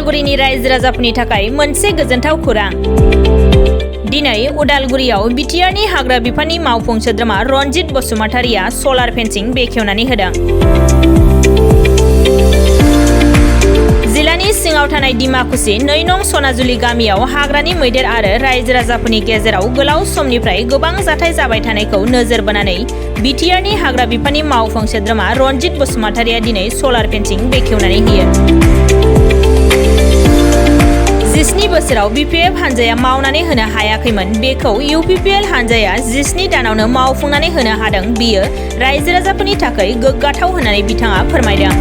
उदालगुरिनि रायजो राजाफोरनि थाखाय मोनसे गोजोनथाव खौरां। दिनै उदालगुरियाव बिटिआरनि हाग्रा बिफाननि मावफुं सोद्रोमा रनजित बसुमतारिया सलार फेन्सिं बेखेवनानै होदों। जिल्लानि सिङाव थानाय डिमाकुसि 2 नं सनाजुलि गामियाव हाग्रानि मैदेर आरो रायजो राजाफोरनि गेजेराव गोलाव समनिफ्राय गोबां जाथाय जाबाय थानायखौ नोजोर बोनानै बिटिआरनि हाग्रा बिफाननि मावफुं सोद्रोमा रनजित बसुमतारिया दिनै सलार फेन्सिं बेखेवनानै होयो। 17 बोसोराव बिपिएफ हानजाया मावनानै होनो हायाखैमोन, बेखौ इउपिपिएल हानजाया 17 दानावनो मावफुंनानै होनो हादों। बियो रायजो राजाफोरनि थाखाय गोग्गाथाव होननानै बिथाङा फोरमायदों।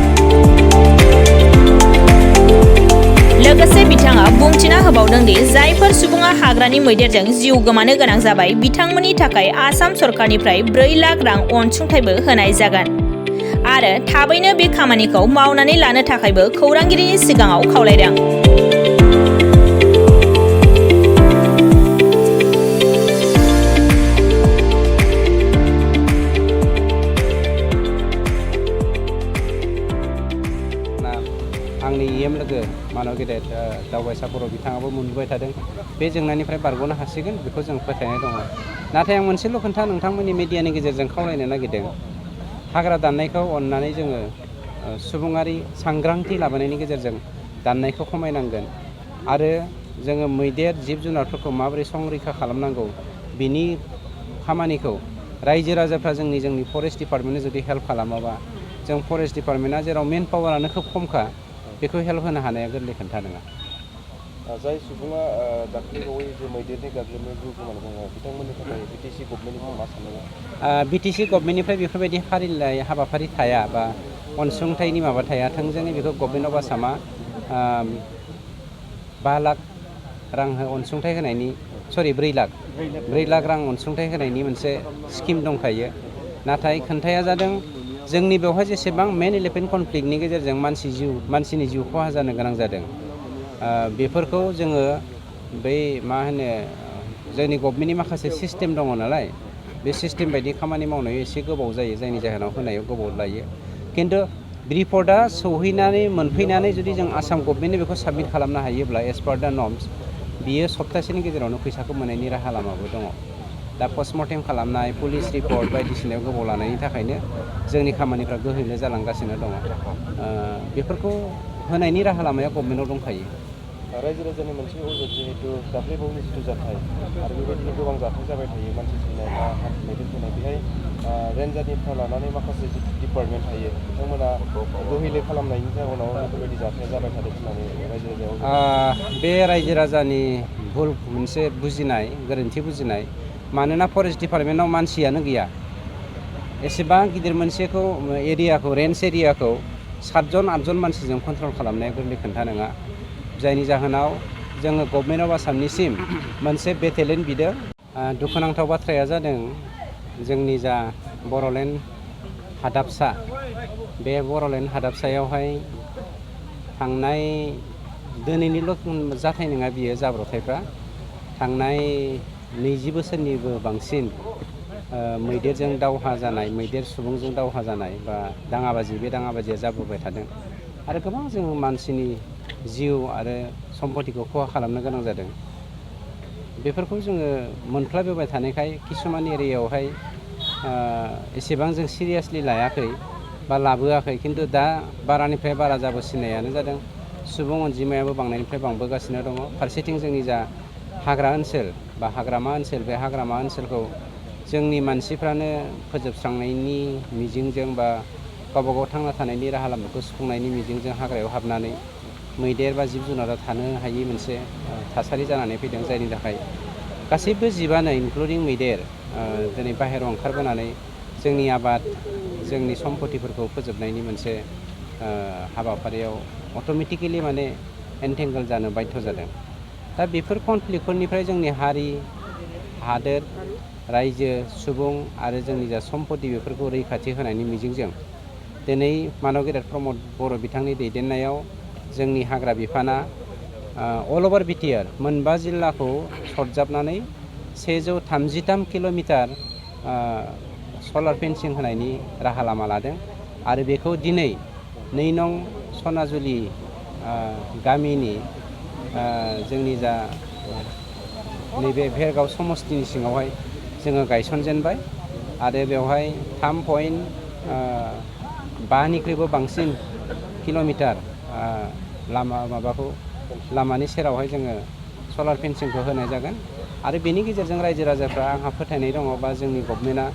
लोगोसे बिथाङा बुंथिना होबावदों दि जायफोर सुबुङा हाग्रानि मैदेरजों जिउ गोमानो गोनां जाबाय बिथांमोननि थाखाय आसाम सरकारनिफ्राय 4 लाख रां अनसुंथाइबो होनाय जागोन आरो थाबैनो बे खामानिखौ मावनानै लानो थाखायबो खौरांगिरिनि सिगाङाव खावलायदों। आंनि लोगो मानव गेदेर दावबायसा बर' बिथाङाबो मोनबोबाय थादों। बे जेंनानिफ्राय बारग'नो हासिगोन बेखौ जों फोथायनाय दङ। नाथाय आं मोनसेल' खोथा नोंथांमोननि मिडियानि गेजेरजों खावलायनो नागिरदों, हाग्रा दाननायखौ अननानै जोङो सुबुङारि सांग्रांथि लाबोनायनि गेजेरजों दाननायखौ खमायनांगोन आरो जोङो मैदेर जिब जुनारफोरखौ माबोरै संरैखा खालामनांगौ बिनि खामानिखौ रायजो राजाफ्रा जोंनि फरेस्ट डिपार्टमेन्टआ जुदि हेल्प खालामाबा जों फरेस्ट डिपार्टमेन्टआ जेराव मेन पावारानो खोब खमखा बेखौ हेल्प होनो हानाया गोरलै खोथा नङा। जाय सुबुङा दाख्लैबावै जे मैदेरनि गाग्लोबनायाव जिउ गोमानो दङ बिथांमोननि थाखाय बिटिसि गभर्नमेन्टनिफ्राय मा साननांगौ? बिटिसि गभर्नमेन्टनिफ्राय बेफोरबायदि फारिलाइ हाबाफारि थाया बा अनसुंथाइनि माबा थाया। थोंजोङै बेखौ गभर्नमेन्ट अफ आसामा 5 लाख रां अनसुंथाइ होनायनि 4 लाख रां अनसुंथाइ होनायनि मोनसे स्किम दंखायो। नाथाय खोन्थाया जादों जोंनि बेवहाय जेसेबां मेन इलेफेन्ट कनफ्लिक्टनि गेजेरजों मानसिनि जिउ खहा जानो गोनां जादों बेफोरखौ जोङो बै मा होनो जोंनि गभर्नमेन्टनि माखासे सिस्टेम दङ नालाय बे सिस्टेम बायदि खामानि मावनायाव एसे गोबाव जायो, जायनि जाहोनाव होनायाव गोबाव लायो। खिन्थु रिपर्टआ मोनफैनानै जुदि जों आसाम गभर्नमेन्टनो बेखौ साबमिट खालामनो हायोब्ला एस पार दा नर्म्स बियो सप्तासेनि गेजेरावनो फैसाखौ मोननायनि राहा लामाबो दङ। दा पस्टमर्टेम खालामनाय पुलिस रिपर्ट बायदिसिनायाव गोबाव लानायनि थाखायनो जोंनि खामानिफ्रा गोहैले जालांगासिनो दङ। बेफोरखौ होनायनि राहा लामाया गभर्नमेन्टआव दंखायो। रायजो राजानि मोनसे अजद जिहेतु दाख्लैबावैनि जिथु जाथाय आरो बेबायदिनो गोबां जाथाय जाबाय थायो, मानसि थैनाय बा मैदेर थैनाय, बेहाय रेन्जारनिफ्राय लानानै माखासे जिथु डिपार्टमेन्ट थायो बिथांमोना गोहैले खालामनायनि जाहोनाव बेफोरबायदि जाथाया जाबाय थादों होननानै रायजो राजाया बे रायजो राजानि भुल मोनसे गोरोन्थि बुजिनाय। मानोना फरेस्ट डिपार्टमेन्टआव मानसियानो गैया। एसेबां गिदिर मोनसेखौ एरियाखौ रेन्ज एरियाखौ 7 जन 8 जन मानसिजों कन्ट्रल खालामनाया गोरलै खोथा नङा। जायनि जाहोनाव जोङो गभर्नमेन्ट अफ आसामनिसिम मोनसे बेटेलियन बिदों। दुखुनांथाव बाथ्राया जादों जोंनि जा बर'लेण्ड हादाबसा, बे बर'लेण्ड हादाबसायावहाय थांनाय दिनैनिल' जाथाय नङा बियो जाब्रबथायफ्रा। थांनाय 20 बोसोरनिबो बांसिन मैदेरजों दावहा जानाय, मैदेर सुबुंजों दावहा जानाय बा बे दाङाबाजिया जाबोबाय थादों आरो गोबां जों मानसिनि जिउ आरो सम्पतिखौ खहा खालामनो गोनां जादों। बेफोरखौ जोङो मोनफ्लाबोबाय थानायखाय किसुमान एरियायावहाय एसेबां जों सिरियासलि लायाखै बा लाबोआखै। खिन्थु दा बारानिफ्राय बारा जाबोसिननायानो जादों सुबुं अनजिमायाबो बांनायनिफ्राय बांबोगासिनो दङ। फारसेथिं जोंनि जा हाग्रा ओनसोल बा हाग्रामा ओनसोल, बे हाग्रामा ओनसोलखौ जोंनि मानसिफ्रानो फोजोबस्रांनायनि मिजिंजों बा गावबागाव थांना थानायनि राहा लामाखौ सुफुंनायनि मिजिंजों हाग्रायाव हाबनानै मैदेर बा जिब जुनारा थानो हायि मोनसे थासारि जानानै फैदों। जायनि थाखाय गासैबो जिबानो इनक्लुडिं मैदेर दिनै बाहेरायाव ओंखारबोनानै जोंनि आबाद, जोंनि सम्पतिफोरखौ फोजोबनायनि मोनसे हाबाफारियाव अट'मेटिकेलि माने एन्टेंगल जानो बाध्य जादों। दा बेफोर कनफ्लिक्टफोरनिफ्राय जोंनि हारि, हादोर, रायजो, सुबुं आरो जोंनि जा सम्पति बेफोरखौ रैखाथि होनायनि मिजिंजों दिनै मानव गेदेर प्रमद बर' बिथांनि दैदेननायाव जोंनि हाग्रा बिफाना अल अभार बिटिआर 5 जिल्लाखौ सरजाबनानै 133 किल'मिटार सलार फेन्सिं होनायनि राहा लामा लादों आरो बेखौ दिनै 2 नं सनाजुलि गामिनि जोंनि जा नैबे भेरगाव समस्तिनि सिङावहाय जोङो गायसनजेनबाय आरो बेवहाय 3.5निख्रुइबो बांसिन किल'मिटार लामानि सेरावहाय जोङो सलार फेन्सिंखौ होनाय जागोन आरो बेनि गेजेरजों रायजो राजाफ्रा आंहा फोथायनाय दङ बा जोंनि गभर्नमेन्टआ